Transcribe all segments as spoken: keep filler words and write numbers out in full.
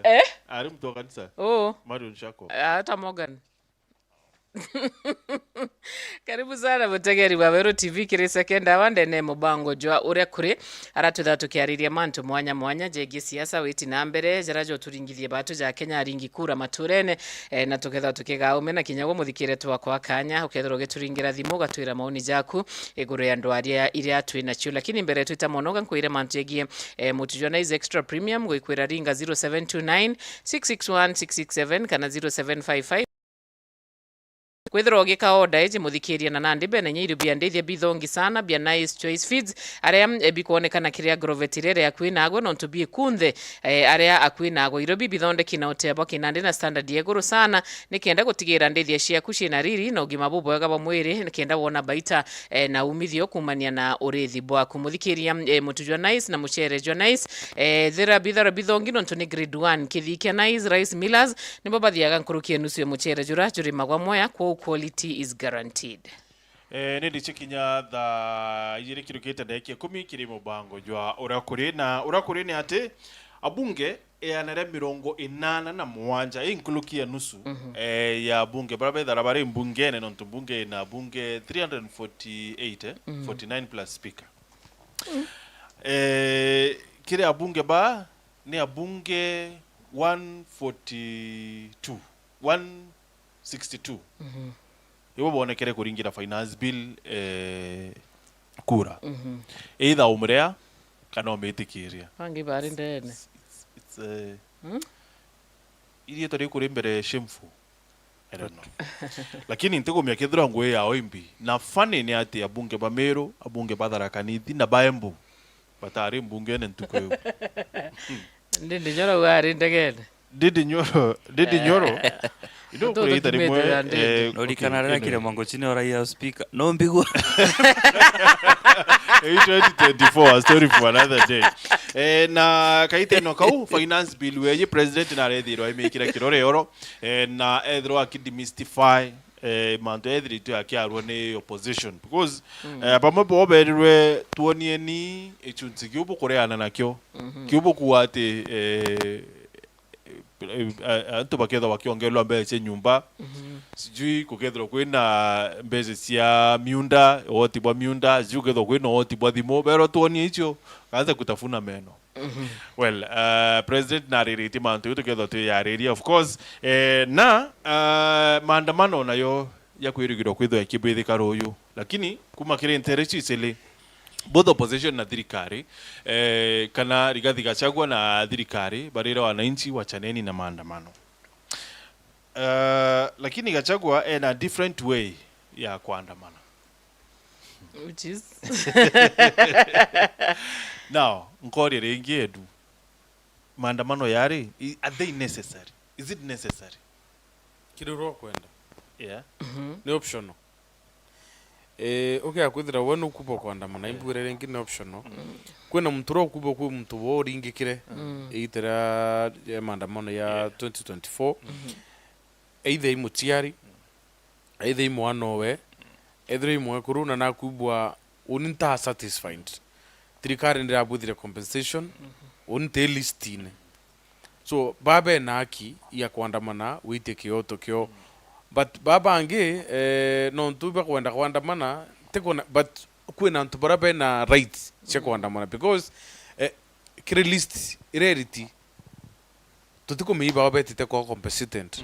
Eh? Ari mtu wa kanisa? Oh. Marion Shako. Hata Morgan. Karibu sana mutegeri wa Weru T V kiri second hour ndene mubango jwa uria kuri, ara twitha tukiariria mantu mwanya mwanya jegii siasa, witi na mbere, jara joturingithie batu ja Kenya aringi kura maturene, eh, na tukethwa tukigaa ume na kinya gwo muthikire twakwa kanya, ukethirwa ugituringira thimu ugatwira maoni jaku iguru ya ndwaria iria twi nacio. Lakini mbere twita mono, ga nkwire mantu jegii, eh, mutu jwa Nice Extra Premium, gwikwira ringa zero seven two nine, six six one, six six seven kana zero seven five five. Kwithirwa ugika order iji muthikiria na nandi bene nyairio bia ndithia bithongi sana bia Nice Choice Feeds, aria, eh, bikwonekana kiri agrovet iria ri akui nagwe, nontu bi kunthe, eh, aria akui nagwe. Irio bi bithondeki na utebo kinandi na standard ya iguru sana, nikenda gutigira ndithia ciaku ciina riri na ugima bubwega bwa mwiri, nikenda wona baita, eh, na umithio kumania na urithi bwaku. Muthikiria, eh, mutu jwa Nice na mucere jwa Nice, eh, thira bithara bithongi nontu ni grade one. Kithii kia Nice Rice Millers nibo bathiaga nkuruki ya nusu ya mucere jura jurimagwa Mwea, kwou quality is guaranteed. Eh, ni ndici kinya thaa ijiri kirukite ndagika ikumi kiri mubango jwa uria kuri, na uria kuri ni ati abunge iana ria mirongo inana na mugwanja, i nkuruki ya nusu, eh, ya abunge bara bethara bari mbungene, nontu mbunge ina abunge three hundred forty-eight, eh, forty-nine plus speaker. Eh, kiri abunge ba ni abunge one forty-two, one sixty-two. Ibo bonekere kuringira finance bill, eh, kura. Either umrea kana umitikiria. Bangi bari ndene. It's, it's, eh, irietwa riu kuri mbere shameful. I don't know. Lakini ntigumia kethirwa ngui yao imbi. Na funny ni ati abunge ba Meru, abunge ba Tharaka Nithi na ba Embu batari mbungene ntuku iu. Ndindi Nyoro ari ndegene. Ndindi Nyoro, Ndindi Nyoro. Ino kurita rimwe, eh, norikana riria kire mangochini ora ya speaker. No mbigwa. Ei twenty twenty-four, a story for another day. Eh, na kaiteno kau, finance bill weji president na arethirwa imikira kirore oro, eh, na ethirwa akidemystify, eh, mantu ethiritwe akiarwa ni opposition. Because, eh, bamwe bo berirwe, "Tuonieni ichunchi kiu bukureana nakio." Kiu bukua ati, eh, eh, eh, antu bakethwa bakiongererwa mbeca cia nyumba, sijui kukethirwa kwina mbeca cia miunda, woti bwa miunda, sijui kukethirwa kwina woti bwa thimu, berwa, "Tuonie icio, kaanza kutafuna meno." Well, uh, president nariritie mantu iu tukethwa twiyariria, of course. Eh, na, uh, maandamano nayo ya kwirigirwa kwithwa ikibwithika ruyu. Lakini kuma kiri ntere icio icili, both opposition na thirikari, eh, kana Rigathi Gachagua na thirikari, barira wananchi wachaneni na maandamano. Uh, lakini Gachagua ena different way ya kuandamana. Which is? Now, nkoria ringi Edu, maandamano yari, i-, are they necessary? Is it necessary? Kiri uria ukwenda. Yeah. Ni optional. Eh, ukia kwithira we nukuba kwandamana, imbwire ringi ni optional. Kwina muntu uria ukuba kwi muntu wo uringikire, igita ria, ria maandamano ya twenty twenty-four. Either i muciari, either i mwana owe, ethirwa i mwekuru na nakwibwa uni nta satisfied. Thirikari ndirabwithire compensation, uni nti listine. So, baba ena haki ya kuandamana, witie kioto kio. But baba bangi, eh, nontu bakwenda kuandamana, tikona, but kwina antu bara bena rights cia kuandamana because, eh, kiri list iria iriti, tutikumenya bao betite kwa competent.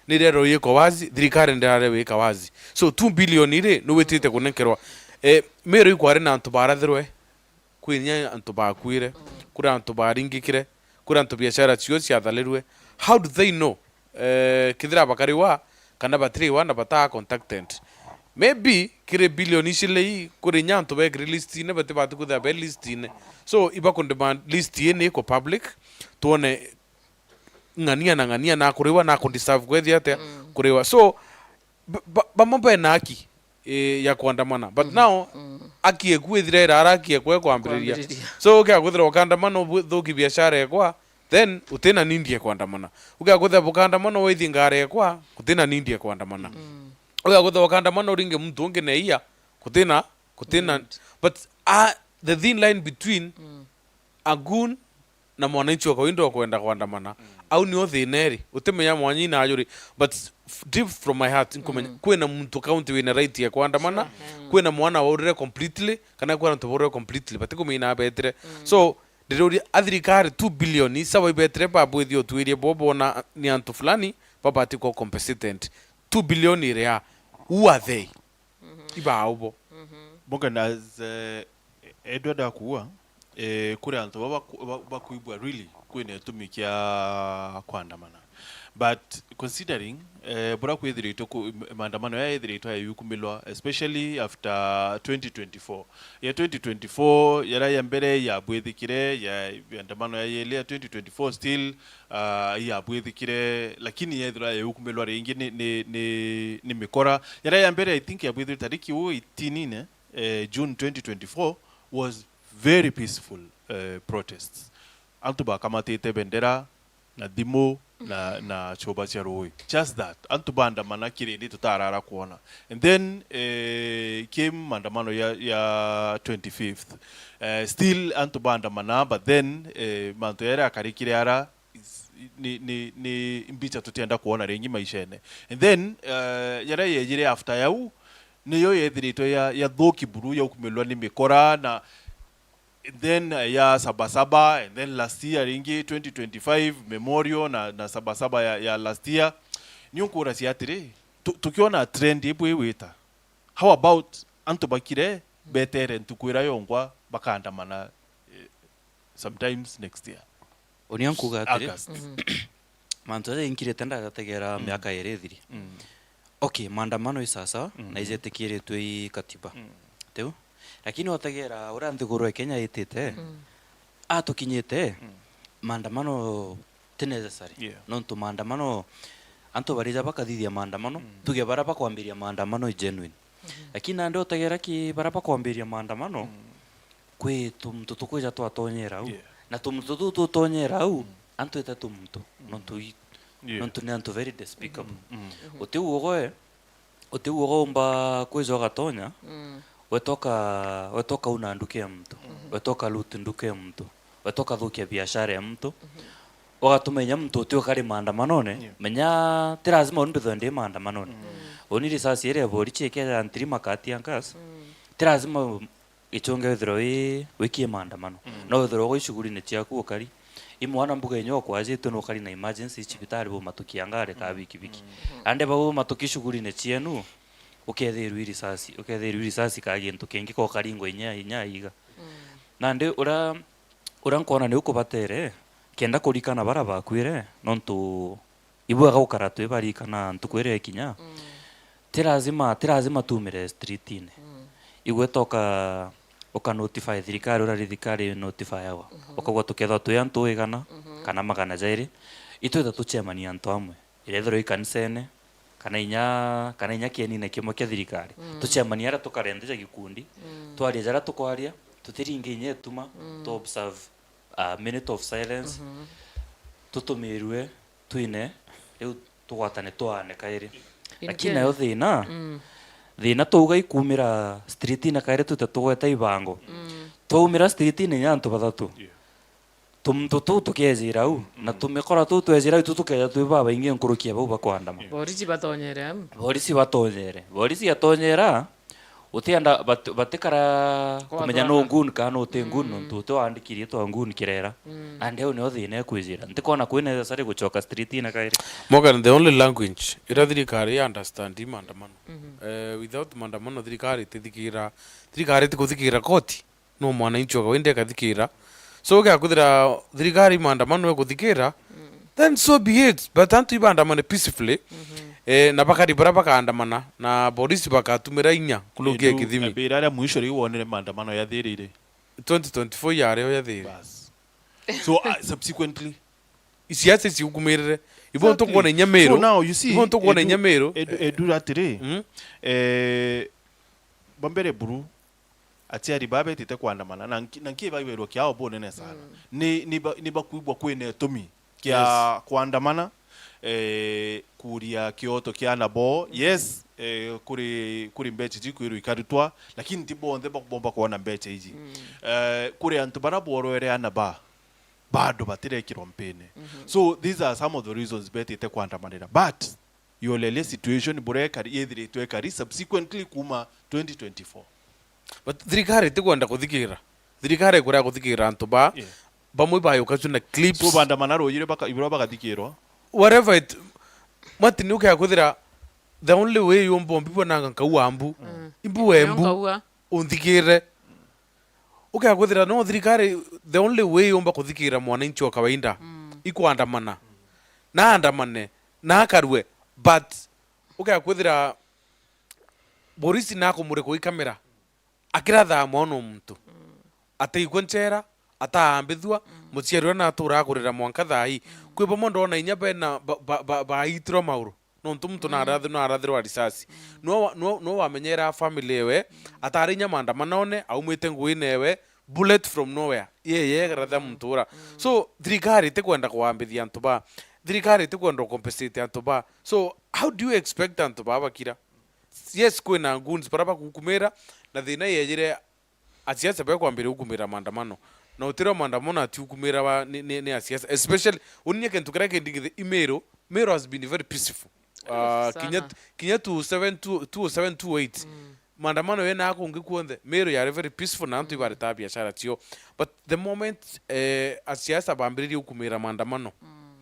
Ni rero yiko wazi, thirikari ndirare wika wazi. So, two billion iri, ni witite kunenkerwa. Eh, Meru ikwari na antu barathirwe, kwinya antu bakwire, kuri antu baringikire, kuri antu biashara cio ciatharirwe. How do they know, eh, kethira bakariwa kana batiriwa na bataa contacted? Maybe kiri billion icili ii, kuri nya antu bekiri listine, batibati kwithira be listine. So, iba ku demand list ii ni iko public, tuone ng'ania na ng'ania na kuriwa na kudeserve kwethia atia kuriwa. So, ba-, ba-, bamwe bena haki, eh, ya kuandamana. But now, haki eku ithira irara haki ekwa kwambiriria. Kwambiriria. So, ukia kwithira ukandamana ubuthuki biashara ekwa, then utina need ya kuandamana. Ukia kwithira bukandamana withi ngari ekwa, kutina need ya kuandamana. Ukia kwithira ukandamana uringe muntu ungi na iya, kutina, kutina. But, ah, the thin line between a goon na mwananchi wa kawaida ukwenda kwandamana. Au nio thina iri. Utimenya mwanya ina ajuri. But f-, deep from my heart, nkumenya, kwina muntu county wina right ya kwandamana, kwina mwana waurire completely, kana kwina antu baurire completely, batikumenya betire. So, ndiriuria athirikari two billion, sawa ibetire babwithia utwirie bo bona ni antu fulani, babati kwa compensated. Two billion iri ya, who are they? Ibao bo. Morgan, as, eh, Edward akuuga, eh, kuri antu baba baku-, ba-, bakwigua really kwina itumi kia kwandamana. But considering, eh, buria kwithiritwe ku-, maandamano ya yethiritwe yayukumilwa, especially after twenty twenty-four. Ya twenty twenty-four, yaria ya mbere yabwithikire, ya maandamano ya yeli ya twenty twenty-four still, ah, yabwithikire, lakini yethirwa yayukumilwa ringi ni, ni, ni, ni mikora. Yaria ya mbere, I think, yabwithirwe tariki uu eighteen ine, eh, June twenty twenty-four, was very peaceful, eh, protests. Antu bakamatite bendera na thimu na, na chuba cia ruui. Just that. Antu baandamana kirindi tutarara kwona. And then, eh, came maandamano ya, ya twenty-fifth. Eh, still antu baandamana, but then, eh, mantu yaria akarikire ara, is-, ni, ni, ni mbicha tutienda kwona ringi maishene. And then, eh, yaria yejire after yau, niyo yethiritwe ya, yathuki buru, yaukumirwa ni mikora na, and then, eh, ya Sabasaba, and then last year ringi twenty twenty-five Memorial na, na Sabasaba ya, ya last year. Ni unkuracia atiri, tu-, tukiona trend ibu iwita, how about antu bakire betere ntuku iria yongwa bakaandamana, eh, sometimes next year? Unia nkuga atiri, August. Mantu jaja inkirite ndajategera miaka iri ithiri. Okay, maandamano i sawa sawa, na ijetikiritwe i katiba. Tiu? Lakini otegera uria nthiguru ya Kenya itite, atukinyite, maandamano ti necessary. Yeah. Nontu maandamano, antu barija bakathithia maandamano, tuge baria bakwambiria maandamano i genuine. Lakini nandi otegera ki baria bakwambiria maandamano, kwi tumuntu tukwija twatonyera au. Yeah. Na tumuntu tuu tutonyera au, antu ite tumuntu. Nontu i-, nontu ni antu very despicable. Utiu ugoe, utiu ugoe umba kwija ugatonya, wetoka, wetoka una nduka ya muntu, wetoka loot nduka ya muntu, wetoka thukia biashara ya muntu, ugatuma inya muntu utiu ukari maandamanone, menya ti lazima uni mbithwe ndi maandamanone. Uni risasi iria ya borichi ikeja ntiri makati ya nkas, ti lazima gichunge withirwe wi, wikie maandamano. No withirwe ugwe icugurine ciaku ukari. I mwana mbuga inya ukwajitwe nukari na emergency cibitari bumatukia ngari ka bikibiki. Nandi bau bumatukia icugurine cienu, ukethirwa i risasi, ukethirwa i risasi ka gintu kingi ka ukaringwa inya, inya iga. Nandi uria, uria nkwona ni ukubatere, kenda kurikana baria bakwire, nontu ibwega gukara twi barikana ntuku iria ikinya. Ti lazima, ti lazima tumire streetine. Igwe toka uka notify thirikari, uria thirikari notify awa. Ukauga tukethwa twi antu igana kana magana jairi, itwitha tucemania antu amwe. Irethirwa i kanisene, kana inya, kana inya kienine kimwe kia thirikari. Tucemania aria tukarendeja gikundi, twaria jaria tukwaria, tutiringe inya ituma, tu observe a minute of silence, tutumirue twine, riu tugwatane twaane kairi. Lakini nayo thina, thina twauga ikumira streetine kairi twite tugweta ibango. Twaumira streetine inya antu bathatu. Yeah. Tumuntu tuu tukejira au, na tumikora tuu twejira au, itu tukeja twi babaingi nkuruki ya bau bakwandama. Yeah. Borisi batonyere au. Borisi batonyere. Borisi yatonyera, utienda bat-, batikara kumenya no ngun kana uti ngun, nontu uti waandikirie twa ngun kirera. Nandi au nio thina ikwijira. Ntikona kwina necessary gucoka streetine kairi. Morgan, the only language ira thirikari ya understand i maandamano. Eh, without maandamano, thirikari itithikira, thirikari itikuthikira koti. No mwananchi wa kawaida ekathikira. So, giakwithira thirikari maandamano ekuthikira, then so be it. But antu ibaandamane peacefully, eh, na bakari baria bakaandamana, na borisi bakatumira inya kurukia kithimi. Mbira aria mwisho riu wonire maandamano yathirire? Twenty twenty-four yario yathire. Bas. So, uh, subsequently? Isiasa isiukumirire. Ibo ntukwona inya Meru. So now, you see, ibo ntukwona inya Meru. Edu, Edu, atiri, eh, bambere buru, aciari baa betite kwandamana, na nki-, na nki baiwerwa kiao bunene sana. Ni, ni ba-, ni bakwigua kwina itumi kia kwandamana, eh, kuria kioto kia ana boo. Yes, eh, kuri, kuri mbecha jikwirwa ikarutwa, lakini ti bonthe ba-, bomba kwona mbecha iji. Eh, kuri antu bara borwere ana baa, bado batirekirwa mpini. So these are some of the reasons betite kwandamanira, but yulelia situation burekari, yethiritwe ekari subsequently kuma twenty twenty-four. But thirikari itikwenda kuthikira. Thirikari ikuria kuthikira antu ba, yeah, bamwe bayuka tu na clips. So bandamana rujire baka, ibura bagathikirwa. Whatever it, Martin, ukia kwithira the only way yumba mbibwa nanga nkau ambu. Mm. Imbu wembu. Nkaua. Unthikire. Ukia kwithira no thirikari, the only way yumba kuthikira mwananchi wa kawaida, mm, ikwandamana. Na andamane, na akarue, but ukia kwithira borisi nakumurikwa i kamera, akirathaa mwana o muntu. Mm. Ataigua nchera, ataambithua, mm, muciari uria naturaa kurira mwanka thaa ii. Mm. Kwi bamwe ndona inya bena ba-, ba-, ba-, baitirwa mauru. Nontu muntu, mm, narathi-, narathirwa risasi. Mm. No wa-, no, no wamenyera family ewe, mm, atari inya maandamanone, aumite nguine ewe, bullet from nowhere. Ye, ye, ratha, mm, muntu ura. Mm. So, thirikari itikwenda kwambithia antu ba. Thirikari itikwenda compensate antu ba. So, how do you expect antu ba bakira? Yes, kwina goons bara bagukumira, na thina yejire asiasa bakwambiria gukumira maandamano. Na utira maandamano atiukumirawa ni, ni, ni asiasa. Especially, unie kintu kiria kindi githi i Meru, Meru has been very peaceful. Ah, sana. Kinya, kinya two oh seven, two, two oh seven, two oh eight. Mm. Maandamano yena kungi kuonthe, Meru yari very peaceful na antu, mm, ibaritaa biashara cio. But the moment, eh, asiasa bambiririe gukumira maandamano, mm,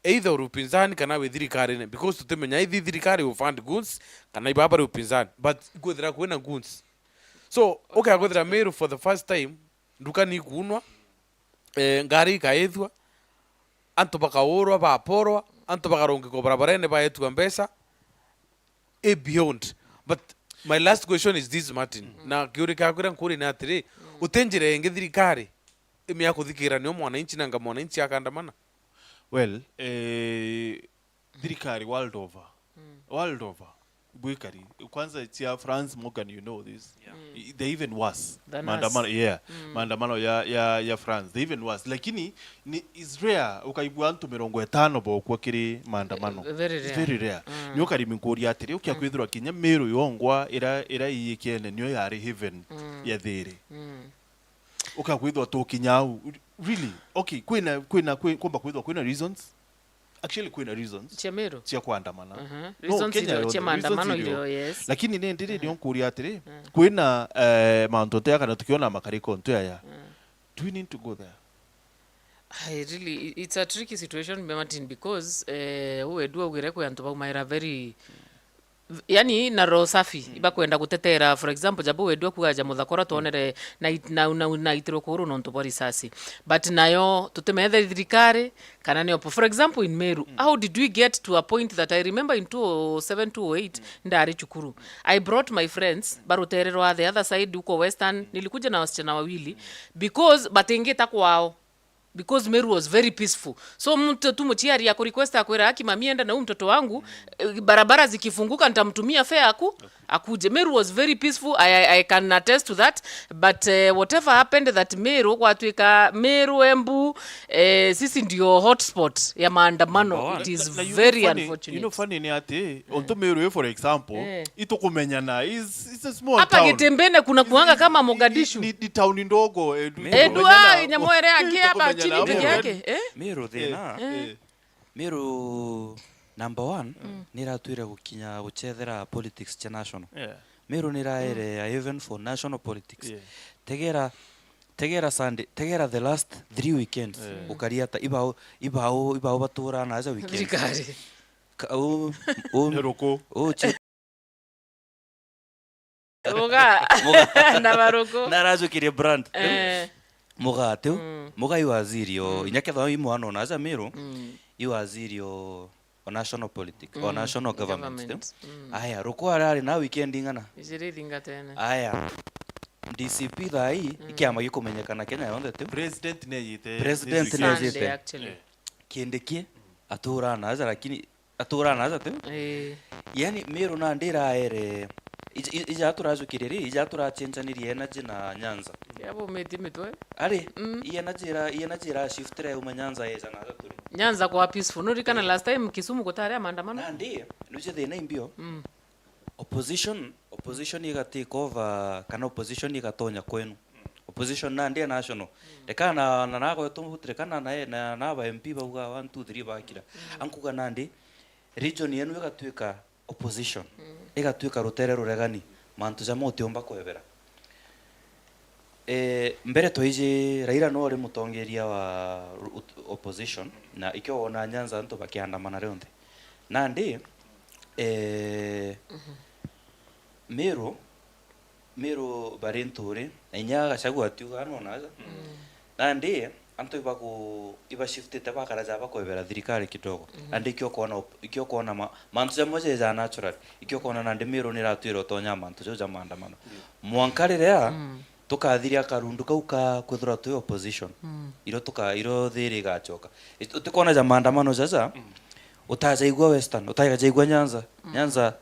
either uri upinzani kana wi thirikarine, because tutimenya ithi thirikari u fund goons kana ibaba ri upinzani, but ikwithira kwina goons. So, ukia kwithira Meru for the first time, nduka ni ikuunwa, eh, ngari ikaithua, antu bakaurwa, baporwa, antu bakarungikwa barabarene baetua mbeca, e beyond. But my last question is this, Martin. Mm. Na kiuri kiaku kiria nkuria ni atiri, mm, uti njira ingi thirikari imia kuthikira nio mwananchi nanga mwananchi akandamana? Well, eh, thirikari world over. Mm. World over. Bwikari. Kwanza cia France, Morgan, you know this. Yeah. Mm. I-, they even worse. Than us. Maandamano, yeah. Mm. Maandamano ya, ya, ya France. They even worse. Lakini ni is rare ukaigua antu mirongo itano bokua kiri maandamano. Eh, very rare. It's very rare. Mm. Ni ukarimi nkuria atiri, ukia, mm, kwithirwa kinya Meru yongwa ira, ira iyikene nio yari heaven, mm, ya thiri. Mm. Ukakwithwa tukinya au. Really? Okay, kwina, kwina, kwi-, kumba kwithwa kwina reasons. Actually, kwina reasons cia Meru? Cia kwandamana. Aha. No, reasons Kenya irio, yonthe, cia reasons maandamano irio, irio, yes. Lakini ni ndiri, aha, ndio nkuria atiri, mm, kwina, eh, mauntu tea kana tukiona makariko ntu yaya. Mm. Do we need to go there? Ai, really, i-, it's a tricky situation, Martin, because, eh, u wedu augire kwi antu baumaira very, yani, na roho safi, mm, ibakwenda gutetera, for example, jabu wedu akuga ja muthakora, mm, twonere na it-, na, na, na itirwo kuru nontu bwa risasi. But nayo, tutimethe thirikari, kana ni opo. For example, in Meru, mm, how did we get to a point that I remember in two oh seven, two oh eight, mm, ndari cukuru. I brought my friends, barutere rwa the other side, huko Western, mm, nilikuja na wasichana wawili, mm, because batingita kwao. Because Meru was very peaceful. So mtu tu mchiari ya kurequest akwira, "Aki mami, enda na huyu mtoto wangu, eh, barabara zikifunguka nitamtumia fare aku, akuje." Meru was very peaceful. I, I, I can attest to that. But, eh, whatever happened that Meru gwatuika Meru, Embu, eh, sisi ndio hotspot ya maandamano. Number one. It is very unfortunate. Na, na, na you know funny, you know funny ni ati, eh, onto Meru, for example, eh, itukumenyana is, is a small town. Hapa Gitembene kuna kuanga kama Mogadishu. Ni, ni, ni town ndogo, eh, du-, Meru. Eh, dua, itukumenyana. Nyamwere yake hapa chini peke yake, eh? Meru thina. Eh, eh. Meru number one, mm, niratwire gukinya guchethera politics cha national. Yeah. Meru niraere, mm, a haven for national politics. Yeah. Tegera, tegera Sunday, tegera the last three weekends. Yeah. Ukariata ibao, ibao, ibao batura na aja weekend. Thirikari. Ka-, u-, u-, Ni ruku. U-, chi-, Muga. Muga. Na baruku. Narajukirie brand. Eh. Muga atiu. Mm. Muga i waziri o. Mm. Inya kethwa i mwana ona aja Meru. Mm. I waziri o, o national politic, o, mm, national government, government, tiu? Mm. Aya, ruku arari na weekend ing'ana? Ijiri ithingatene. Aya. D C P thaa ii, mm, i kiama gikumenyekana Kenya yonthe tiu? President nejite. President this weekend. Sunday, nejite. Actually. Eh. Kindiki atura na aja, lakini atura na aja tiu? Eh. Yani, Meru nandi iraere, ija, ija, ija turajukiria ri, ija turacenjanirie energy na Nyanza. Yabo meti mitwe. Ari, mm, i energy ira, i energy ira shift ira yauma Nyanza yeja na aja turi. Nyanza kwa peaceful. Nuririkana, eh, last time Kisumu gutari a maandamano? Nandi, nuje thina imbio. Mm. Opposition, opposition iga take over, kana opposition igatonya kwenu. Opposition nandi e national. Reka na, na, na gwetu, reka na, na, na, na ba M P bauga one, two, three bakira. Ankuga nandi, region yenu igatuika opposition. Igatuika rutere ruregani. Mantu jamo utiumba kwebera. Eh, mbere twaiji Raila no ari mutongeria wa ru-, ut-, opposition, na ikio wona Nyanza antu bakiandamana rionthe. Nandi, eh, Meru, Meru bari nturi, na inya Gachagua atiuga nona aja. Nandi, antu ibaku-, ibashiftite bakara ja bakwebera thirikari kidogo. Nandi ikio kwona op-, ikio kwona ma-, mantu jamwe jeja natural. Ikio kwona nandi Meru niratwira utonya mantu jau ja maandamano. Mwanka riria tukathiria karundu kau ka kwithirwa twi opposition, iro tuka-, iro thiri igachoka. It-, utikwona ja maandamano jaja, utajaigua Western, utajaigua Nyanza. Nyanza,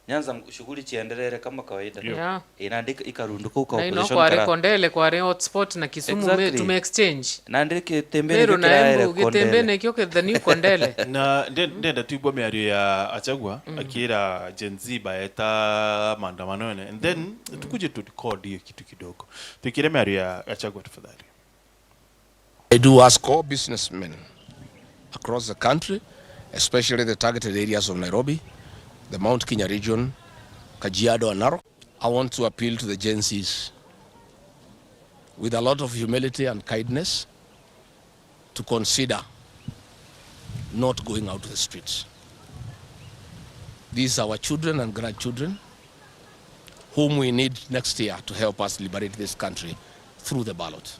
Nyanza shughuli chienderere kama kawaida. Yeah. Ina ndi ikarundu kau ka na ino opposition kwari kara- Kondele, kwari hotspot na Kisumu, me-, exactly, tume exchange. Na ndi Kitembeni Meru na kiraere Embu, Kondele. Kitembeni kio ke the new Kondele. Na nde-, ndenda tuigua miario ya Achagua akira Gen Z baeta maandamanone. And then tukuje tu record hiyo kitu kidogo. Tuikire miario ya Achagua tafadhali. I do ask all businessmen across the country, especially the targeted areas of Nairobi, the Mount Kenya region, Kajiado and Narok. I want to appeal to the Gen Zs with a lot of humility and kindness to consider not going out to the streets. These are our children and grandchildren whom we need next year to help us liberate this country through the ballot.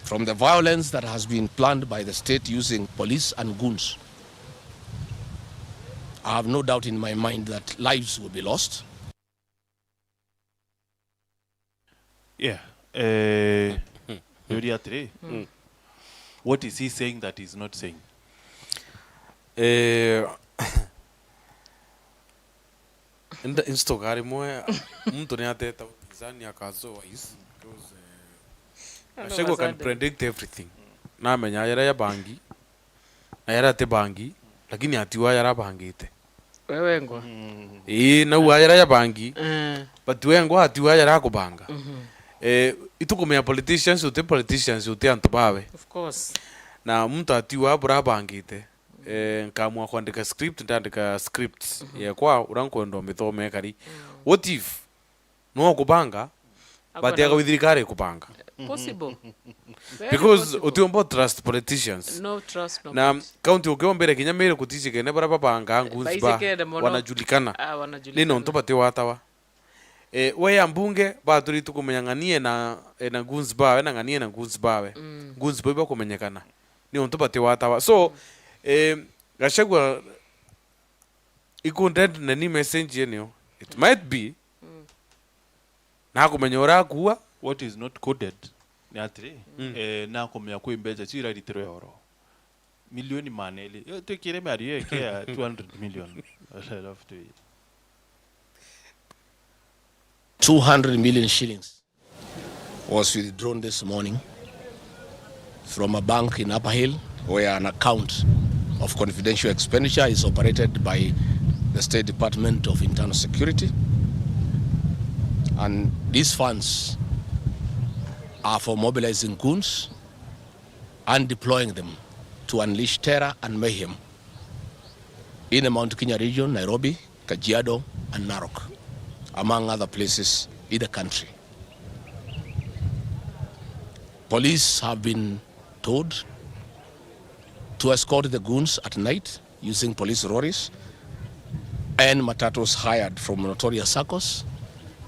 From the violence that has been planned by the state using police and goons, I have no doubt in my mind that lives will be lost. Yeah. Eh, yuria atiri, what is he saying that he's not saying? Eh, Nda-, instoka rimwe muntu ni ateta upinzani akazoa is because, eh, All of a Gachagua can sudden. Predict everything. Namenya yara ya bangi na yara ti bangi, lakini atiwa yara bangite. Wewe ngwa. Ii, nau yara ya bangi, eh, but we ngwa atiwa yara kubanga. Eh, itukumenya politicians, uti politicians, uti antu bawe. Of course. Na muntu atiwa bura bangite. Eh, nkaamua kwandika script, ndandika script yekwa uria nkwenda umithome kari. What if no kubanga, but yaka thirikari kubanga? Possible. Very possible. Because utiumba trust politicians. No trust, no. Na county ukiombere kinya Meru kutijikene bara babanga, goons ba, baisikene mono, wanajulikana. Ah, wanajulikana. Ni nontu batiwatawa. Eh, we ya mbunge, baturi tukumenya ng'ani ena, ena goons bawe, na ng'ani ena goons bawe. Goons bau ibakumenyekana. Ni untu batiwatawa. So, eh, Gachagua, ikundendene ni message yenio. It might be. Nakumenya uria akuua. What is not coded ni atiri, eh, nakumenya kwi mbeca cio iraritirwe oro. Milioni maana eri. Yo, twikire miario eke ya two hundred million. Alafu tu- two hundred million shillings was withdrawn this morning from a bank in Upper Hill, where an account of confidential expenditure is operated by the State Department of Internal Security. And these funds are for mobilizing goons and deploying them to unleash terror and mayhem in the Mount Kenya region, Nairobi, Kajiado, and Narok, among other places in the country. Police have been told to escort the goons at night using police lorries and matatus hired from notorious circles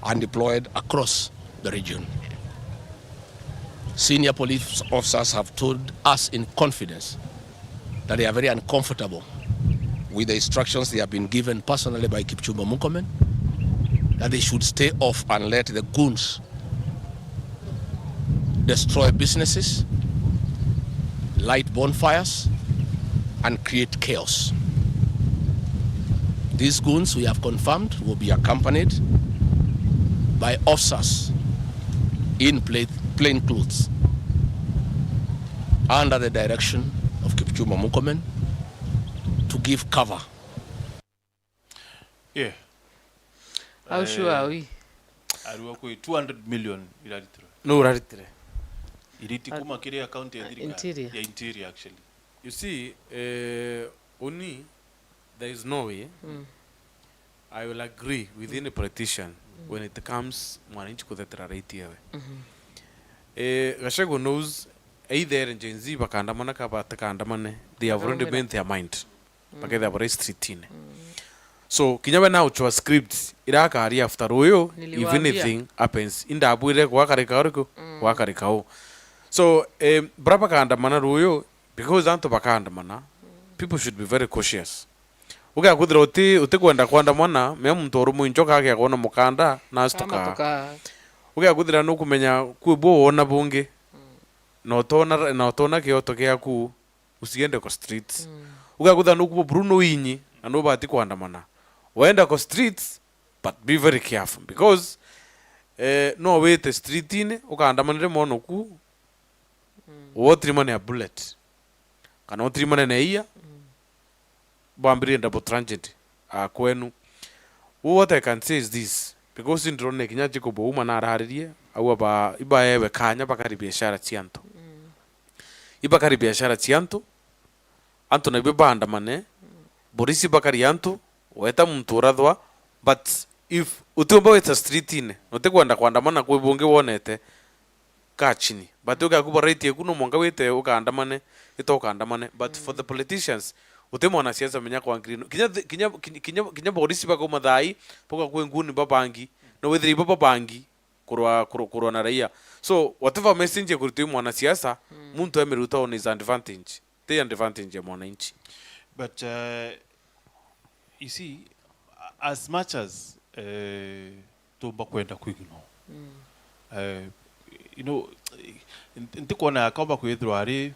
and deployed across the region. Senior police officers have told us in confidence that they are very uncomfortable with the instructions they have been given personally by Kipchumba Murkomen, that they should stay off and let the goons destroy businesses, light bonfires, and create chaos. These goons, we have confirmed, will be accompanied by officers in pla-, plain clothes under the direction of Kipchumba Murkomen to give cover. Yeah. How sure are we? Arua kwi two hundred million iraritire. No uraritire. Iriti kuma kiri account ya thirikari. Interior. Ya interior, actually. You see, eh, uni, there is no way I will agree with any politician when it comes mwananchi kuthetera right yawe. Eh, Gachagua knows either Gen Z bakandamana ka batikandamane, they have already made their mind. Bakethira bari streetine. So kinya we now chwa script irakaria after ruyu, if Niliwaambia. Anything happens, indabwire gwakarika uriku? Gwakarika u. So, eh, bra bakandamana ruyu, because antu bakandamana, people should be very cautious. Ugakuthira uti utikwenda kwandamana, mea muntu urumwe njoka agia kwona mukanda na astuka. Amatuka. Ugakuthira nukumenya kwi bwo wona bungi. Na utona, na utona kioto giaku, usiende kwa streets. Ugakuthira nukubo Bruno inyi na nubati kwandamana. Wenda kwa streets, but be very careful because, eh, no wite streetine ukandamanire mono ku, wotirimane a bullet. Kana utirimane na iya, bwambiririe double tragedy, ah, kwenu. What I can say is this, because ndirone kinya Jacob Ouma nararirie, au aba, ibaewe kanya bakari biashara cia antu. Ibakari biashara cia antu, antu nabio baandamane, borisi bakari antu, weta muntu urathwa, but if utiumba wita streetine, utikwenda kwandamana kwi bungi wonete, kaa chini. But ugaku right eku no mwanka wite ukaandamane, ita ukaandamane. But for the politicians, uti mwanasiasa menya kwa ngiri no. Kinya thi- kinya kinya kinya, kinya borisi bakauma thai, boka kwi nguni babangi, no withire ibo babangi kurwa kurwa, kurwa na raia. So whatever message ekuruta uyu mwanasiasa, muntu emiruta on his advantage. Ti advantage ya mwananchi. But uh, you see, a- as much as uh, tumba kwenda ku ignore, uh, you know, ntikwona akomba kwithirwa ari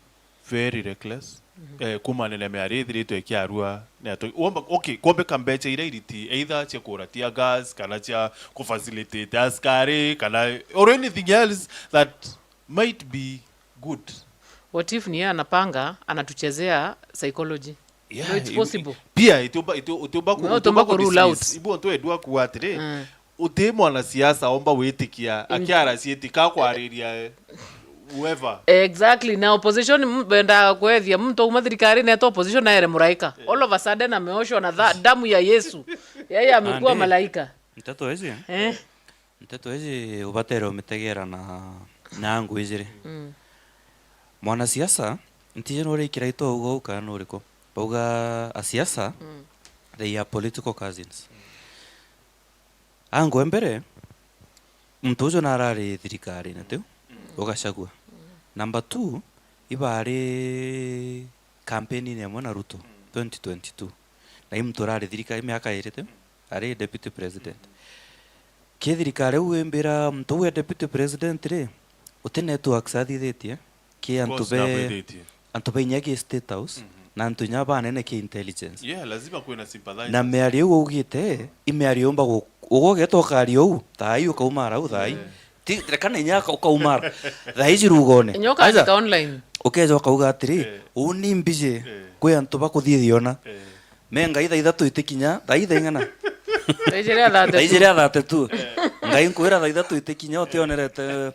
very reckless. Eh, kumanene miari ithiritwe ikiarua ni atu womba, okay, kwombeka mbecha iria iriti either cia kura tear gas kana cia ku facilitate askari kana or anything else that might be good. What if ni yeye anapanga, anatuchezea psychology? Yeah, No, it's i- possible. Pia itiumba itiumba No, itiumba ku rule out. Ibu ntu edua kuwa atiri, uti mwanasiasa omba witikia akiara ciiti ka kwariria whoever. Exactly. Na opposition m- benda kwethia muntu auma thirikari neta opposition aere muraika, all of a sudden ameoshwa na tha- damu ya Yesu. Yeye amekuwa Ande. Malaika. Nteto iji, Eh? nteto iji ubatere umitegera na, na angu ijiri. Mwanasiasa, ntiji nuri ikira itauga u kana nuriku. Bauga asiasa, they are political cousins. Angu e mbere, muntu ucio narari thirikarine tiu, ugacagua. Number two, ibari kampeni-ini imwe na Ruto, twenty twenty-two. Na i muntu urari thirikari miaka iri tiu, ari deputy president. Ki thirikari iu imbira muntu uu e deputy president ri, uti networks athithitie, ki antu Boss be, ndabwirite. Antu ba inya ki State House, na antu inya banene ki intelligence. Yeah, lazima kuwe na sympathy. Na miario iu ugite, i miario yumba gu-, ugogeta ukaria uu, thaa ii ukaumara uu thaa ii. Ti, reka na inya uka-, ukaumara. Thaa ii cirugone. Inya ukaandika online. Ukeja ukauga atiri, uu ni mbiji, kwi antu bakuthithiona. Me Ngai thaa ithatu itikinya, thaa ii thaa ing'ana? Thaa ijiri a thirty-two. Thaa ijiri a thirty-two. Ngai nkwira thaa ithatu itikinya utionerete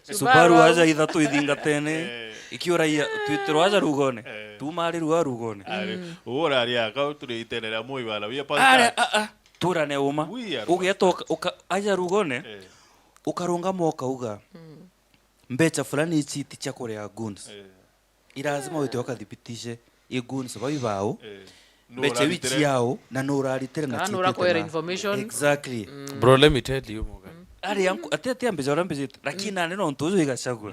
Subaru aja ithatu ithingatene, ikiuraia, twitirwa aja rugone, tuuma ari rua rugone. Ari, ubu urari aka turi itene ria mui bana, wia. Ari, a, a, turane uma. Ugeta uka, uka, aja rugone, ukarungama ukauga, mbecha fulani ici ti cia kuria goons. I lazima wite ukathibitishe i goons bau ibao. Mbecha iu iciao na nuraritire na kana nurakwera ciitite na information. Exactly. Bro, let me tell you, Morgan. Ari anku, ati, ati ambecha uria mbejete, lakini nani nontu uju igacagua.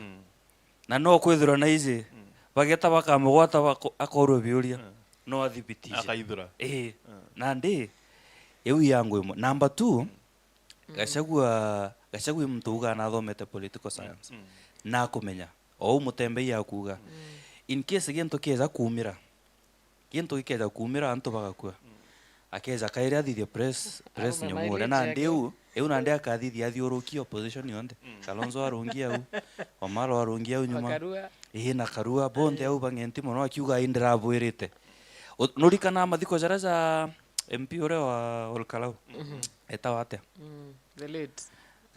Na no kwithirwa na iji, bageta bakamugwata bako-, akorwe biuria. No athibitishe. Akaithura. Ii. Nandi, iu yangu imwe. Number two, Gachagua, Gachagua i muntu ugaa nathomete political science. Na akumenya. O uu Mutembei akuuga. In case gintu kieja kuumira, gintu gikeja kuumira antu bagakua, akeja kairi athithie press, press nyomore. Nandi iu, iu nandi akathithia athiurukie opposition yonthe. Kalonzo arungi au, Omaro arungi au nyuma. Karua. Ii, na Karua, bonthe au bang'enti mono akiuga, "Ii, ndirabwirite." U-, nurikana mathiko jaria ja M P uria wa Olkalau? Etawa atia? Mm, the late.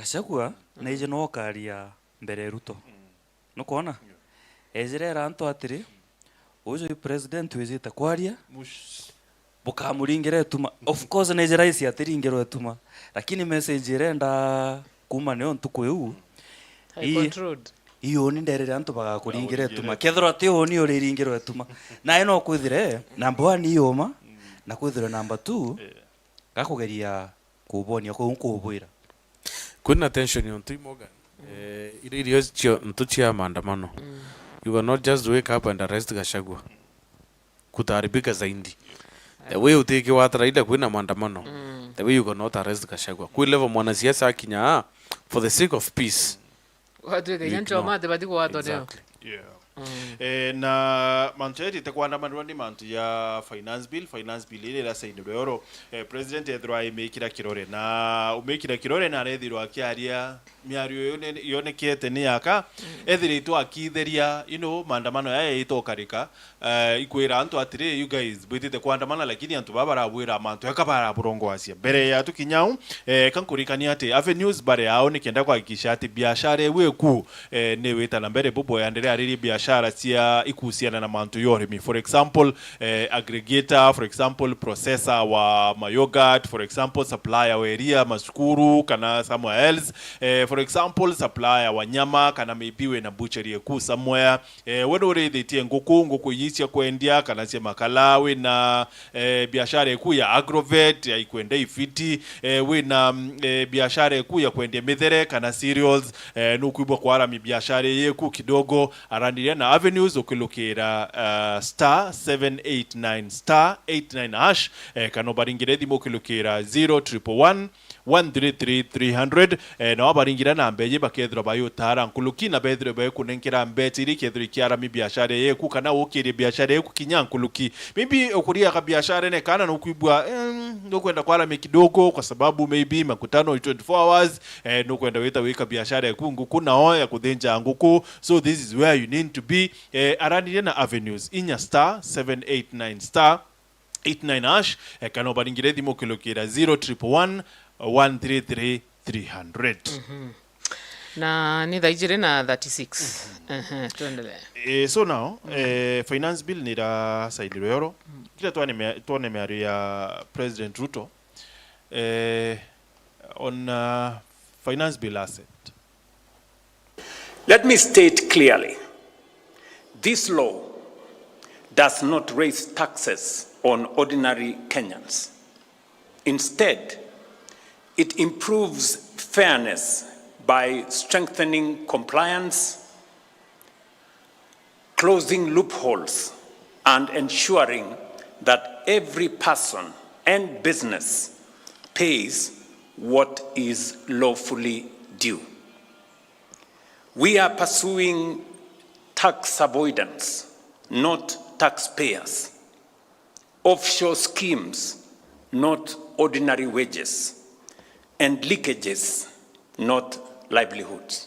Gachagua naije no okaria mbere ya Ruto. Nukwona? Ejire era antu atiri, uju yu president wijite kwaria, bukamuringira ituma. Of course, naije raisi atiringirwe ituma, lakini message irenda kuma nio ntuku iu, High ii, controlled. Ii uni nderire antu bagakuringira ituma. Kethirwa ti uni uriringirwe ituma. Nae no kwithire number one ii uma, na kwithirwe number two gakugeria kubonia kuu nkubwira. Kwina tension ontu i Morgan. Eh, ira irio cio ntu cia maandamano. You cannot just wake up and arrest Gachagua. Kutaharibika zaidi. The way utikiwatara ila kwina maandamano. The way you cannot arrest Gachagua. Kwi level mwanasiasa akinya, ah, for the sake of peace. Gwatuika inya nchoma ati bati kugwatwa nio. Exactly. Yeah. Eh, na mantu jaria jatite kwandamanirwa ni mantu ja finance bill. Finance bill iria irasainirwe oro, eh, president ethirwa aimikira kirore, na umikira kirore na arethirwa akiaria miario yone-, yonekete ni yaka, ethiritwe akiitheria, you know, maandamano yaya yaitokarika, eh, ikwira antu atiri, "You guys, bwitite kwandamana, lakini antu baba barabwira mantu eka baraburongoacia." Mbere ya tukinya au, eh, ka nkurikania ati Avenues bari ao nikenda kuhakikisha ati biashara iu iku, eh, ni wita na mbere buboya ndiri aririe biashara cia ikuhusiana na mantu ya urimi. For example, eh, aggregator, for example, processor wa ma yogurt, for example, supplier wa iria, masukuru, kana somewhere else. Eh, for example, supplier wa nyama, kana maybe wina butchery eku somewhere. Eh, we nurithitie nguku, nguku iji cia kwendia kana cia makala, wina, eh, biashara eku ya agrovet, ya ikwenda ifiti, eh, wina, mm, eh, biashara eku ya kwendia mithere kana cereals, eh, nukwibwa kwarami biashara ii eku kidogo, araniria na Avenues ukilukira, uh, star seven eight nine star eight nine hash, eh, kana ubaringire thimu ukilukira zero triple one, one three three three hundred, eh, na wabaringira namba iji bakethirwa bayutara nkuluki na bethirwe baikunenkera mbecha iria ikethirwa ikiarami biashara yeku kana ukirie biashara yeku kinya nkuluki. Maybe ukuriaga biashara ene kana nukwibua, em, nukwenda kwaramia kidogo kwa sababu maybe makutano i twenty-four hours, eh, nukwenda wita wika biashara yaku nguku nao ya kuthinja nguku. So this is where you need to be. Eh, aranirie na Avenues inya star seven eight nine star eight nine hash, eh, kana ubaringire thimu ukilukira zero triple one, one three three three hundred. Na ni thaa ijiri na thirty-six. Ehe, tuendelee. Eh, so now, eh, finance bill ni irasainirwe oro. Kila twane mia-, twone miario ya President Ruto, eh, on, uh, finance bill asset. Let me state clearly, this law does not raise taxes on ordinary Kenyans. Instead, it improves fairness by strengthening compliance, closing loopholes, and ensuring that every person and business pays what is lawfully due. We are pursuing tax avoidance, not taxpayers, offshore schemes, not ordinary wages, and leakages, not livelihoods.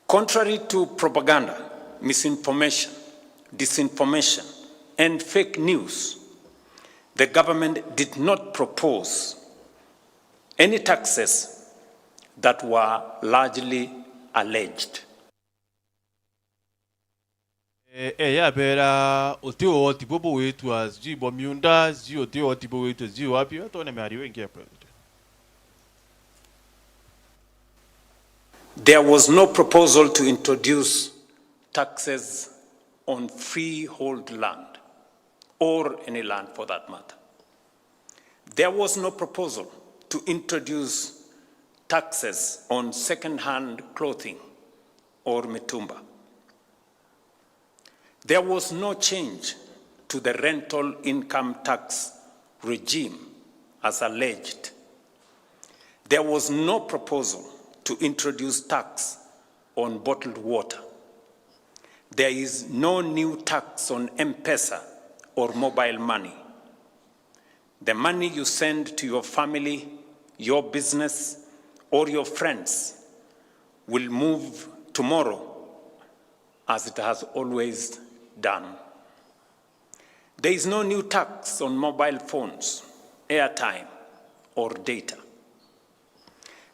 Contrary to propaganda, misinformation, disinformation, and fake news, the government did not propose any taxes that were largely alleged. Eh, eh, yabera, uti uoti bwo bugwitwa sijui bwa miunda, sijui uti uoti bugwitwa sijui wapi, we twone miario ingi ya president. There was no proposal to introduce taxes on freehold land or any land for that matter. There was no proposal to introduce taxes on second-hand clothing or mitumba. There was no change to the rental income tax regime as alleged. There was no proposal to introduce tax on bottled water. There is no new tax on M-Pesa or mobile money. The money you send to your family, your business, or your friends will move tomorrow as it has always done. There is no new tax on mobile phones, airtime, or data.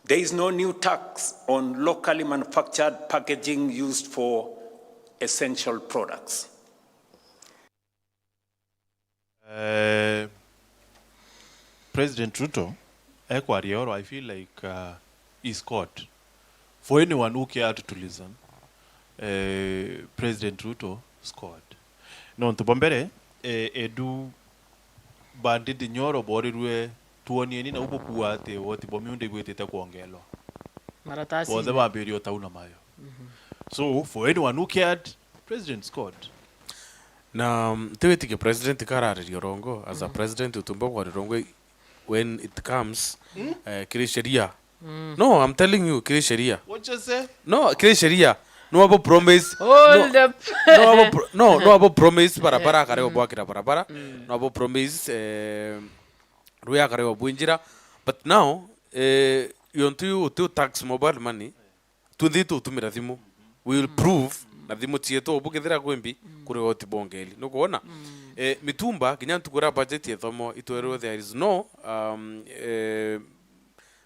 There is no new tax on locally manufactured packaging used for essential products. Eh, President Ruto ekwaria oro, I feel like uh, he's caught. For anyone who cared to listen, eh, President Ruto scored. Nontu bwa mbere, eh, edu ba Ndindi Nyoro borirwe, twonieni nau bukua ati woti bwa miunda ibwitite kwongelwa. Maratasine. Bonthe bambirie utauna mayo. So, for anyone who cared, President scored. Na mm, tiwitikia president karariria urongo as a president utumba kwaria urongo when it comes eh, kiri sheria. No, I'm telling you, kiri sheria. What you say? No, kiri sheria. No abo promise. Hold No, up. No abo pro- no, no abo promise barabara akareo bwakira barabara. No abo promise eh, ruya akareo bwinjira. But now eh, yontu yu uti tax mobile money. Twinthe tutumira thimu. We will prove na thimu cietu bukethira kwi mbi kuri goti bongeli. Nukwona? Eh, mitumba kinya ntuku ira budget yethomo itwerwe there is no um, eh,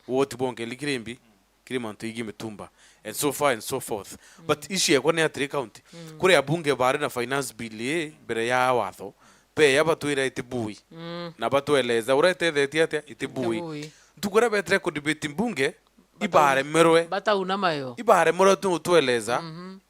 woti bongeli kiri mbi kiri mantu igi mitumba and so far and so forth. But ici ekwa ni atiri county kuri abunge bari na finance bill i mbere ya watho beya batwira iti bui na batweleza uria itethetie atia iti bui. Ntuku ira betire kudebate mbunge ibaremerwe batauna mayo ibaremerwe tu utweleza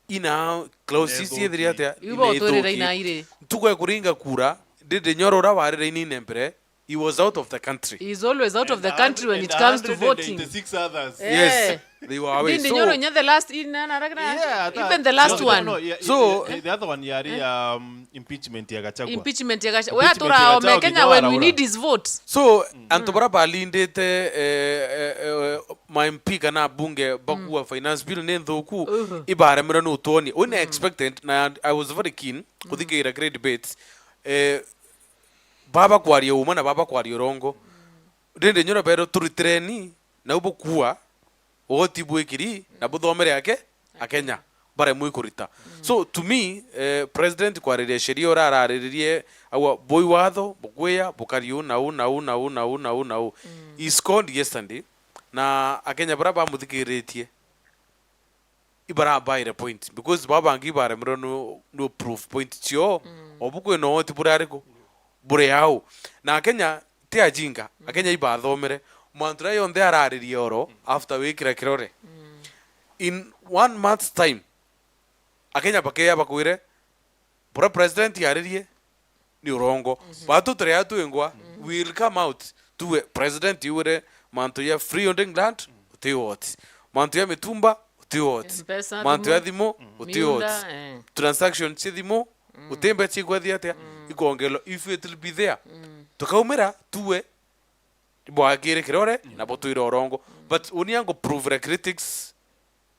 ina clauses ciethire atia ibo twirira inairi. Ntuku ya kuringa kura Ndindi Nyoro ura warire inine mbere he was out of the country. He is always out of the country when it comes to voting. Yes, they were away. Ndindi Nyoro nya the last in na na na even the last one. So the other one yari um, impeachment ya Gachagua. Impeachment ya Gachagua. We atura ome Kenya when we need his vote. So antu bara balindite eh, eh, eh, ma M P kana bunge bakuwa finance bill ni nthuku ibaremerwe ni utwoni. Uni expected na I was very keen kuthikiira great debates. Eh, baba kwaria uma na baba kwaria urongo. Ndindi Nyoro bero turitireni na ubukua ugoti bwikiri na buthomere ake Akenya baremwe ikurita. So to me eh, president kwariria sheria ura arariririe aua bui watho bukwiya bukari u na u na u na u na u na u na u he scored yesterday na Akenya bara bamuthikiritie ibarabaire point because baba bangi ibaremerwe no, no proof point cio obu kwina ugoti buri ariku buri au na Akenya ti ajinga Akenya ibathomere mantu ria yonthe araririe oro after wikira kirore in one month's time Akenya bakeya bakwire bura president yaririe ni urongo batu turia twingwa we will come out tuwe president iwire mantu ya free holding land uti woti mantu ya mitumba uti woti mantu ya thimu uti woti transaction cia thimu uti mbeca ikwethia atia ikongelwa if it will be there tukaumira tuwe bwagire kirore na butwire urongo but uni ango prove the critics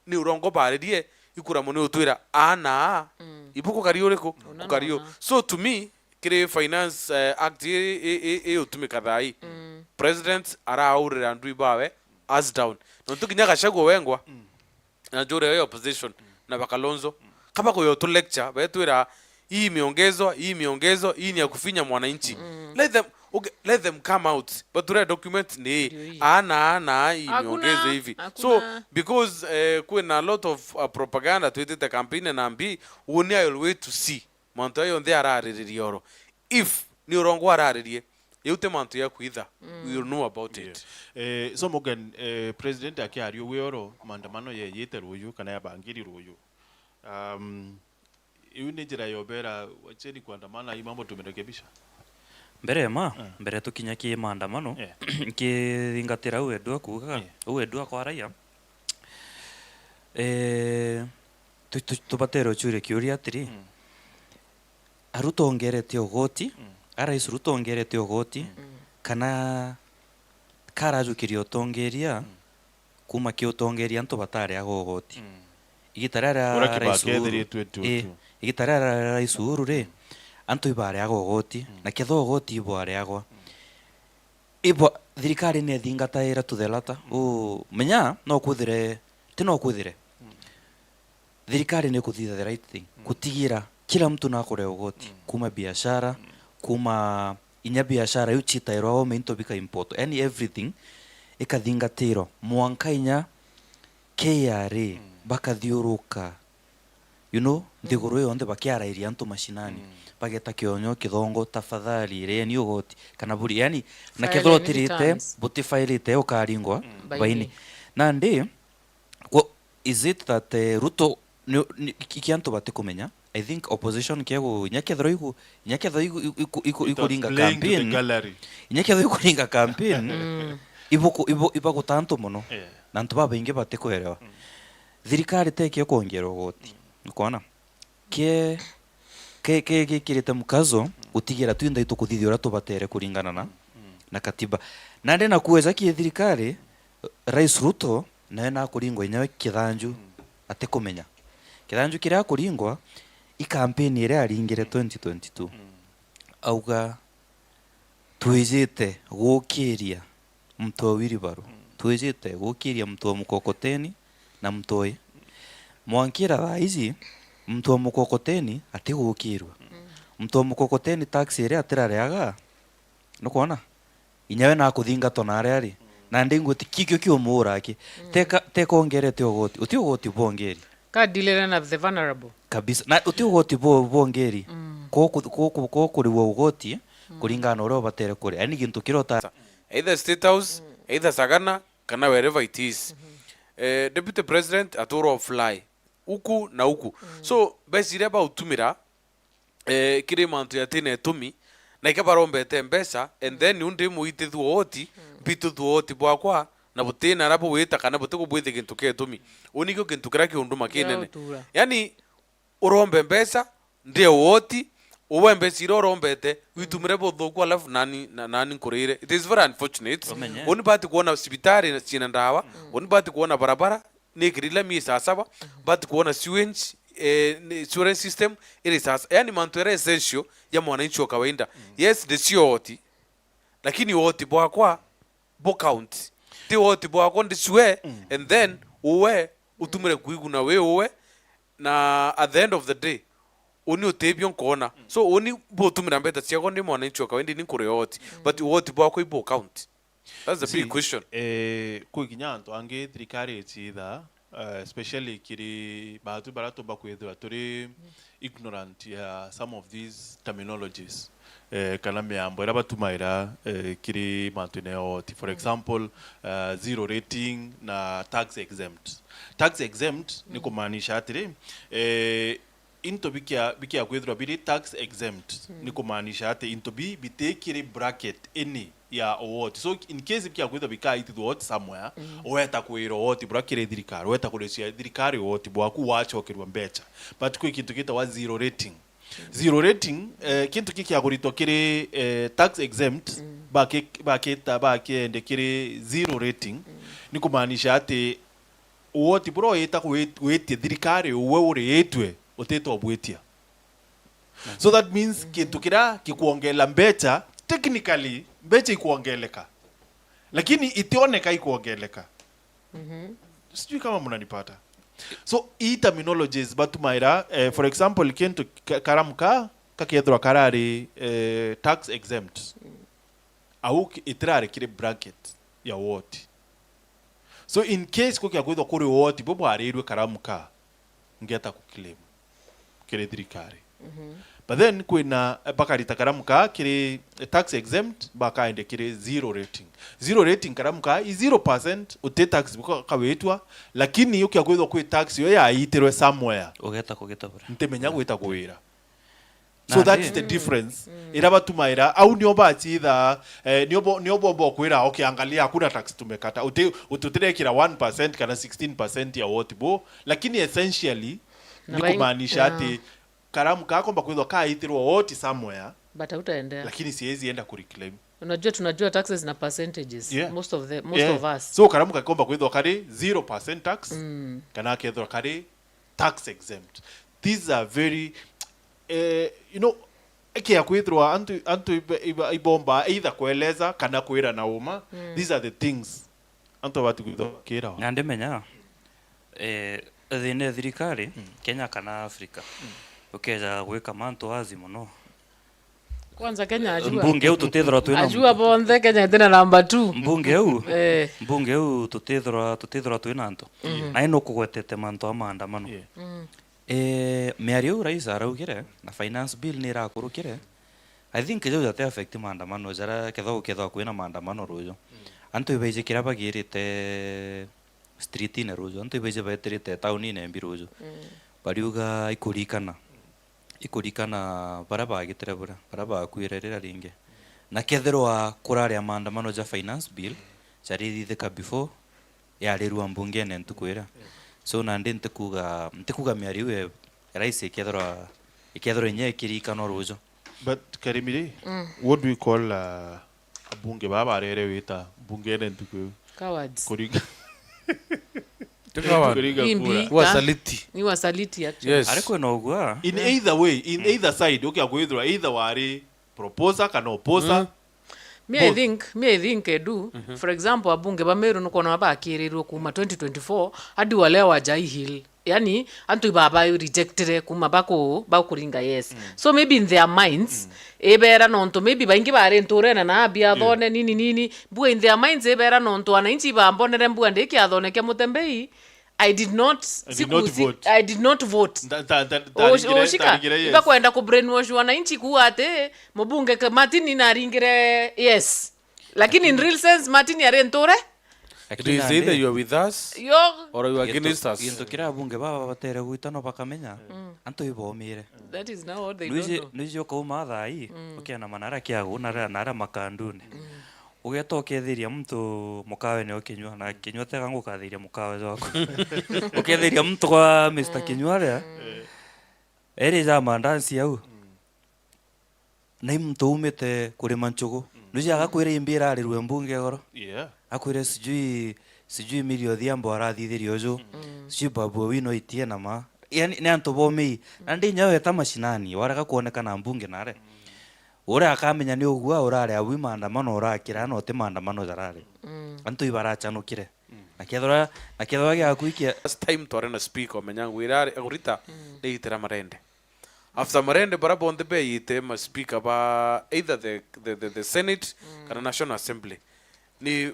ni urongo baririe ikura muni utwira ana ibu kukari uriku kukari u so to me kiri finance eh, act i- i- i- i utumika thai president araurira ndui bawe as down nontu kinya Gachagua wengwa na njuri ya opposition na bakalonzo kaba kuyo tu lecture betwira hii imeongezwa hii imeongezwa hii ni ya kufinya mwananchi let them okay, let them come out but tule document ni ana ana hii imeongezwa hivi so because eh, kwina a lot of uh, propaganda twitite campaign na mbi uni I will wait to see mantu ayo yonthe araririria oro if ni urongo araririe iu ti mantu ya kwitha we will know about it. Eh, so Morgan, eh, president akiaria ugwe oro maandamano yeyite ruyu kana yabangiri ruyu. Um, iu ni njira yobera wacheni kuandamana hii mambo tumerekebisha. Mbere ma mbere tukinya ki maandamano Yeah. Nkithingatira u Edu akuugaga Yeah. U Edu akwaraia. Eh, tu- tu- tubatere uchuria kiuria atiri, a Ruto ongerete ugoti, a rais Ruto ongerete ugoti, kana karajukiria utongeria kuma ki utongeria antu batariaga ugoti? Igita riria Uria rais Kibaki Uhuru- ethiritwe tu- ii, tu. Igita riria rais Uhuru ri, antu ibariaga ugoti, na ketha ugoti ibwariagwa, ibwa thirikari ni ethingataira to the latter. U menya no kwithire, ti no kwithire. Thirikari ni kuthitha the right thing, kutigira kila mtu nakore ugoti, kuma biashara, kuma inya biashara iu citairwa ome into bika import, yani everything ikathingatirwa mwanka inya K R A bakathiuruka, you know, nthiguru yonthe bakiarairia antu mashinani, bageta kionyo, kithongo, tafadhali, reeni ugoti, kana buri, yani, na kethira utirite, butifairite, ukaringwa baini. Nandi, kwo, is it that, eh, Ruto ni, ni, iki antu batikumenya? I think opposition kegu, inya kethira igu, inya kethira igu, igu, igu, igu, ikuringa campaign, inya kethira ikuringa campaign, ibuku, ibu, ibaguta antu mono. Na antu babaingi batikwerewa. Thirikari teke kwongera ugoti. Ukona? Ke, ke, ke, gikirite mukazo gutigira twinthe itukuthithia uria tubatere kuringana na, na katiba. Nandi na kueja ki thirikari, Rais Ruto nawe nakuringwa inya we kithanju atikumenya. Kithanju kiria akuringwa, i campaign iria aringire twenty twenty-two. Auga, "Twijite gukiria muntu wa wheelbarrow, twijite gukiria muntu wa mukokoteni na muntu ui." Mwankira thaa iji, muntu wa mukokoteni atigukirwa. Muntu wa mukokoteni taxi iria atirareaga, nukwona? Inya we nakuthingatwa na aria ari. Nandi ngwiti kikio kiumuura aki. Teka, teka ongerete ugoti. Uti ugoti bwongeri. Ka dealing na the vulnerable. Kabisa. Na uti ugoti bwo-, bwongeri. Ko ku-, ko ku-, ko kuriwa ugoti, kuringana na uria ubatere kuri. Yani gintu kiria uta- Either State House, either Sagana, kana wherever it is. Eh, Deputy President atura fly. Uku na uku. So, mbeca iria bautumira, eh, kiri mantu yatina itumi, na ika barombete mbeca, and then u ndi muitithua oti, mbitithua oti bwakwa, na butina aria bugwita kana butikubwithia gintu kia itumi. Uu nikio gintu kiria kiunduma kinene. Yani, urombe mbeca, ndie oti, uwe mbeca iria urombete, witumire buthuku, alafu nani, na, nani nkurire. It is very unfortunate. Uni bati kuona cibitari na ciina ndawa, uni bati kuona barabara, ni kirila mi saa saba, but kuona sewage, eh, ni sewerage system iri sasa. Yani mantu yara essential ya mwananchi wa kawaida. Yes, ndi cio oti, lakini oti bwakwa bu count. Ti oti bwakwa ndi sure, and then uwe utumire kuiguna wi uwe, na at the end of the day, uni utibio nkona. So, uni butumira mbeta ciakwa ndi mwananchi wa kawaida, ni nkuria oti. But oti bwakwa ibu count. That's the big question. Eh, kwi kinya antu angi thirikari icitha, eh, especially kiri batu bara tumba kwithirwa turi ignorant ya some of these terminologies, eh, kana miambo iria batumaira, eh, kiri mantune ya oti. For example, eh, zero rating na tax exempt. Tax exempt ni kumaanisha atiri, eh, into bikia, bikia kwithirwa biri tax exempt, ni kumaanisha ati into bi bitikiri bracket any ya oti. So, in case bikia kwithirwa bikaitithwa oti somewhere, weta kwira oti bura kiri thirikari, weta kuricia thirikari oti bwaku wachokerwa mbecha. But kwi kintu gitagwa zero rating. Zero rating, eh, kintu ki kia kuritwa kiri, eh, tax exempt, baki-, bakita, bakiende kiri zero rating, ni kumaanisha ati oti bura uyita kwi-, gwitia thirikari uwe uriitwe, utitwa bwitia. So that means kintu kiria gikwongela mbecha, technically, mbecha ikwongeleka. Lakini itioneka ikwongeleka. Sijui kama mnanipata. So, ii terminologies batumaira, eh, for example, kintu ka-, karamu ka, kakethirwa karari, eh, tax exempt. Au ki-, itirari kiri bracket ya woti. So in case kukia kwithwa kuri woti bubwarirwe karamu ka, ngeta ku claim kiri thirikari. But then kwina, bakarita karamu ka kiri tax exempt, bakaende kiri zero rating. Zero rating karamu ka i zero percent, uti tax buka-, kawitwa, lakini ukia kwithwa kwi tax yo yaitirwe somewhere. Ugeta kugita bura. Ntimenya gwita kuwira. So that's the difference. Ira batumaira, au nio bachitha, eh, nio bo-, nio bomba kwira, "Okay, angalia, hakuna tax tumekata." Uti-, uti-, utirekira one percent kana sixteen percent ya woti bo, lakini essentially, ni kumaanisha ati karamu kakomba kwithwa kaitirwa woti somewhere, but hautaendea. Lakini siwezi enda kureclaim. Unajua, tunajua taxes na percentages. Yeah. Most of the, most of us. So karamu kakomba kwithwa kari zero percent tax, kana kethwa kari tax exempt. These are very, eh, you know, ikia kwithirwa antu, antu ibe-, iba-, ibomba either kueleza kana kwira na uma. These are the things antu abati kwithirwa bakirawa. Na ndimenya, eh, thina ya thirikari, Kenya kana Africa, ukeja gwika mantu wazi mono. Kwanza Kenya ajua. Mbunge iu tutithirwa twina Ajua bonthe Kenya itina namba two. Mbunge iu, Eh. mbunge iu tutithirwa, tutithirwa twina antu. Na ino kugwetete mantu a maandamano. Yeah. Eh, miario iu rais araugire, na finance bill ni irakurukire. I think jau jate affect maandamano, jara kethwa gukethwa kwina maandamano ruju. Antu ibaiji kiria bagirite streetine ruju, antu ibaiji betirite taunine mbi ruju. Bariuga ikurikana. Ikurikana baria bagitire buria, baria bakuire riria ringi. Na kethirwa kurari a maandamano ja finance bill, jarithithika before yarirua mbungene ntuku iria. So nandi ntikuga, ntikuga miario iu ya rais ikethirwa, ikethirwa inya ikirikanwa ruju. But Karimiri, what do we call, uh, abunge baba barere wita mbungene ntuku iu? Cowards. Kuringa Ti cowards. Kuringa Imbi. Kura. Wasaliti. Ni wasaliti, actually. Yes. Ari kwina ugua. In either way, in either side, ukia kwithirwa either wari proposer kana opposer. Me, I Both. think, me, I think, Edu, for example, abunge ba Meru nukwona bakirirwe kuma twenty twenty-four hadi wa leo wajai heal. Yani, antu ibaba rejectire kuma baku, bakuringa yes. So maybe in their minds, ibera nontu, maybe baingi bari nturene na biathone, nini, nini, mbua in their minds ibera nontu wananchi ibambonere mbua ndi kiathone kia Mutembei, I did not, I did siku-, not si-, vote. I did not vote. Nda-, nda-, nda-, Ush-, ndaringire, ushika, ndaringire, yes. Ibakwenda ku brainwash wananchi kuuga ati, mubunge ke-, Martin naringire yes. Lakini in real sense, Martin ari nture? It is either you are with us Yo. or you are against us. Gintu kiria abunge baba batere gwita no bakamenya, antu ibomire. That is now what they don't Nwiji, know. Nwiji ukauma thaa ii, ukianama na aria kiagu, na aria, na aria makandune. Ugeta ukethiria muntu mukawene ukinyua, na kinyua tega ngukathiria mukawe jwaku. Ukethiria muntu kwa Mister Kinyua aria, eri ja mandansi au. Na i muntu umite kurima nchugu. Nuji agakwira imbi irarirwe mbunge igoro. Yeah. Akwire sijui, sijui Millie Odhiambo arathithirie uju. Sijui Babu Owino itie na ma. Yani, ni antu bomei. Na ndi inya weta mashinani, warega kuonekana mbunge nare. Uria akamenya ni ugua urare abui maandamano urakira na uti maandamano jarare. Antu ibarachanukire. Na kethira, na kethira giaku ikia Last time twari na speaker, umenya ngwira ari, agurita, ni itira marende. After marende bara bonthe beyite ma speaker ba either the, the, the, the Senate kana National Assembly. Ni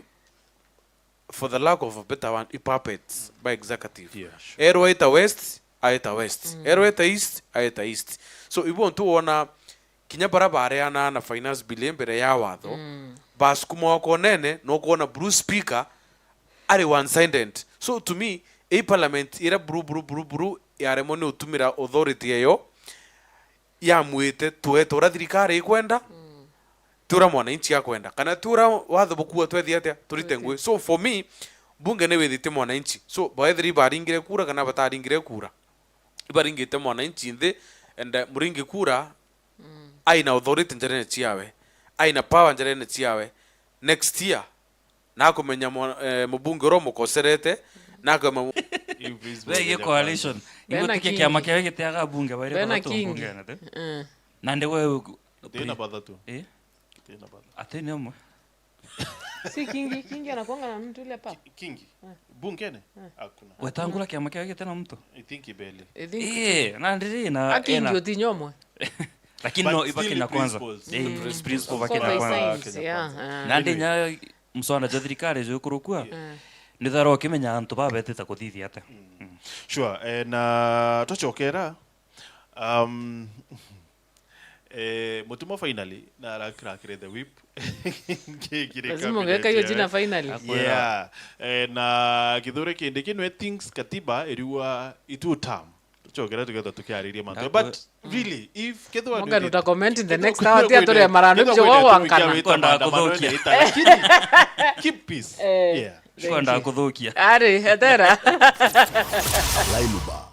for the lack of a better one, i puppets ba executive. Yeah, sure. Erwa eta West, aeta West. Erwa eta East, aeta East. So, ibo ntu wona kinya bara bareana na finance bill mbere ya watho, basukuma wakonene, no kuona Bruce Speaker ari one sided. So, to me, i parliament ira buru, buru, buru, buru, yaremwa ni utumira authority eyo, yamwite tuete uria thirikari ikwenda, ti uria mwananchi akwenda, kana ti uria watho bukua twethi atia, turite ngui. So for me, bunge ni withite mwananchi. So baethiri baringire kura kana bataringire kura, ibaringite mwananchi nthi, and, uh, muringi kura aina authority njarene ciawe, aina power njarene ciawe. Next year, nakumenya mwa-, eh, mubunge uria umukoserete, nakwema Wegie coalition. Bena Igwe tukie kiama Kingi. Kiawe giteaga bunge baire Bena batatu Kingi. Bungene tu. Mm. Na ndi we Tina batatu. Eh? Tina batatu. Ati ni umwe. Si Kingi, Kingi anakuanga na mtu ile pa. Kingi. Bungene? Hakuna. Wetangula kiama kiawe gitena mtu. I think Ibeli. I think Eh, na ndiri na Akingi ena. Uti nyomwe. Lakini But no, still ibaki na kwanza. Principles. Eh, principles baki na Principles. Kwanza. Signs, yeah, yeah. Na ndi nya mswada ja thirikari jukurukua. Yeah. Nithara ukimenya antu babetite kuthithia atia. Mm. Sure, eh, na tucokera, um, eh, Mutuma finally na arakira the whip. Ngi-, ngirika Lazima ungeka hiyo minute jina yawe. Finally. Akwira. Yeah. Eh, na Kithure Kindiki nwe thinks katiba iriwa i two term. Tucokere tugetha tukiariria mantu. Ndakwe- But really, if kethwa Morgan, uta comment in the next hour, tia tore marano bijo gwa wankana. Kwenda kuthukia. Lakini keep peace. Eh, yeah. Kwenda kuthukia. Ari, etera. Lailuba.